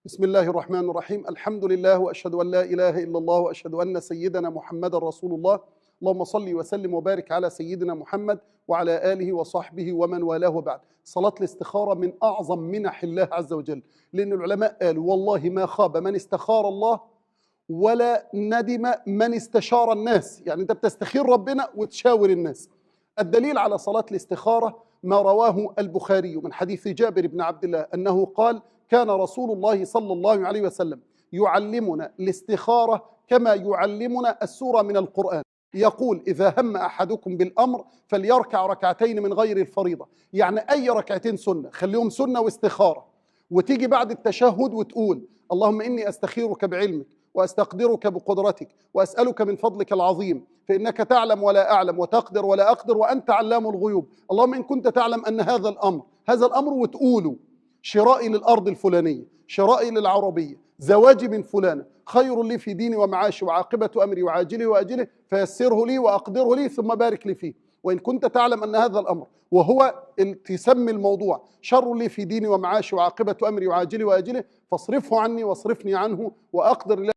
بسم الله الرحمن الرحيم. الحمد لله، وأشهد أن لا إله إلا الله، وأشهد أن سيدنا محمد رسول الله. اللهم صل وسلم وبارك على سيدنا محمد وعلى آله وصحبه ومن والاه، وبعد. صلاة الاستخارة من أعظم منح الله عز وجل، لأن العلماء قالوا: والله ما خاب من استخار الله ولا ندم من استشار الناس. يعني أنت بتستخير ربنا وتشاور الناس. الدليل على صلاة الاستخارة ما رواه البخاري من حديث جابر بن عبد الله أنه قال: كان رسول الله صلى الله عليه وسلم يعلمنا الاستخارة كما يعلمنا السورة من القرآن. يقول: إذا هم أحدكم بالأمر فليركع ركعتين من غير الفريضة. يعني أي ركعتين سنة، خليهم سنة واستخارة. وتيجي بعد التشهد وتقول: اللهم إني أستخيرك بعلمك، وأستقدرك بقدرتك، وأسألك من فضلك العظيم، فإنك تعلم ولا أعلم، وتقدر ولا أقدر، وأنت علام الغيوب. اللهم إن كنت تعلم أن هذا الأمر، هذا الأمر، وتقوله: شرائي للأرض الفلانية، شرائي للعربية، زواجي من فلانة، خير لي في ديني ومعاشي وعاقبة أمري وعاجله وآجله، فيسره لي وأقدره لي ثم بارك لي فيه. وإن كنت تعلم أن هذا الأمر، وهو تسمي الموضوع، شر لي في ديني ومعاشي وعاقبة أمري وعاجله وآجله، فاصرفه عني واصرفني عنه وأقدر.